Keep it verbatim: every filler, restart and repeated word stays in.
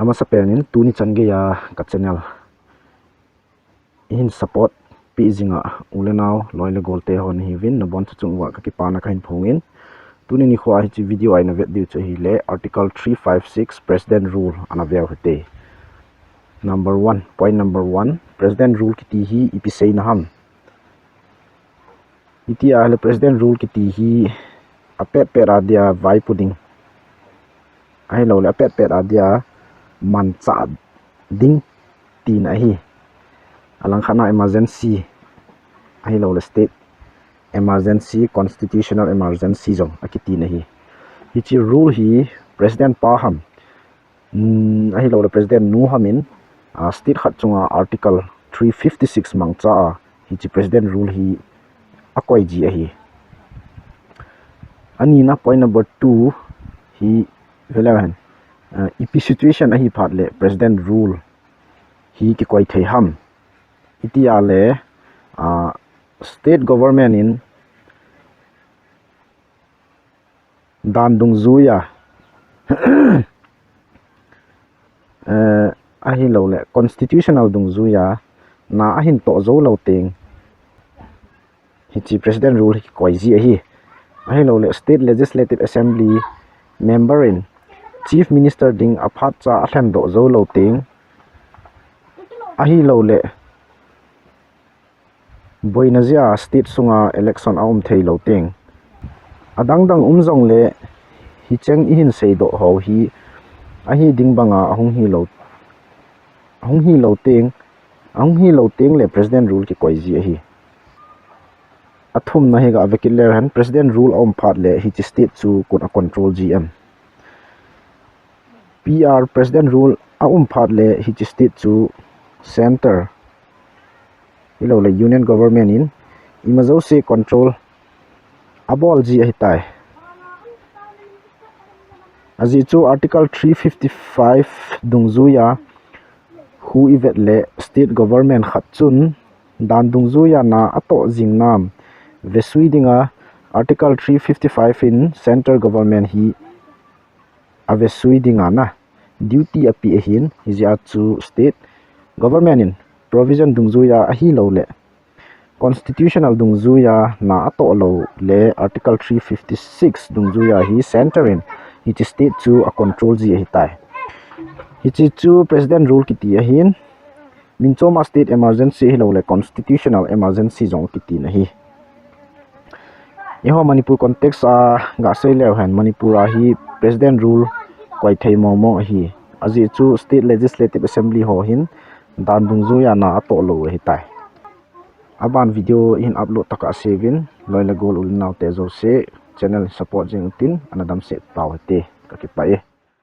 Amasapen in tuni chan geiya ka channel ihin support peh jinga u le nao, loi le gol te ho nahiuvin, nabon chunga kakipana kahin phongin. Tuni nikhoa hiche video a ina vet diu chu ahile Article three five six President Rule ana veu hite. Number one, point number one, President Rule kiti hi ipi seina ham. Hitia ahile President Rule kiti hi apet pet a dia vaipo ding, ahilouleh apet pet a dia manchah ding tina ahi. Alangkhatna emergency, ahilouleh state emergency, constitutional emergency jong akitina ahi. Hiche rule hi President pa ham, ahilouleh President nu hamin, state khat chunga Article three fifty six mangcha a hiche President Rule hi akoi ji ahi. Anina, point number two hi veleu hen, ipi situation ahi phat le President Rule hi kikoi thei ham. Hitia le state government in dan dungjuiya, ahilouleh constitutional dungjuiya na ahin toh jou lou teng, hiche President Rule hi kikoi ji ahi. Ahilouleh State Legislative Assembly member in Chief Minister ding aphatcha alhendoh jou lou teng, ahilouleh boina jeh a state sunga election aum thei lou teng, adang dang um jongle hicheng ihin seidoh ho hi ahi ding banga ahung hilou teng, ahung hilou teng le President Rule kikoi ji ahi. Athumna hi gave kit leu hen, President Rule aum phat le hiche state chu koin acontrol ji em. P R, President Rule aum phat le hiche state chu centre, ahilouleh Union Government in ima jouse control abol ji ahitai. Ajeh chu Article three fifty five dungjuiya khu ivet le state government khat chun dan dungjuiya na atoh jing nam vesui dinga Article three fifty five in centre government hi avesui dinga na duty ape ahin, hijeh a chu state government in provision dungjuiya ahilouleh constitutional dungjuiya na atoh lou le Article three fifty six dungjuiya hi centre in hiche state chu acontrol ji ahitai. Hiche chu President Rule kiti ahin, minchoma state emergency ahilouleh constitutional emergency jong akitin ahi. Eiho Manipur context a gasei leu hen, Manipur a hi President Rule koi thei mong mong ahi. Ajeh chu State Legislative Assembly ho hin dan dungjuiya na atoh lou ahitai. Aban video ihin upload tokah seuvin, loi le gol u le nao te jouse channel support jing utin, ana damsel tau hite, kakipah e.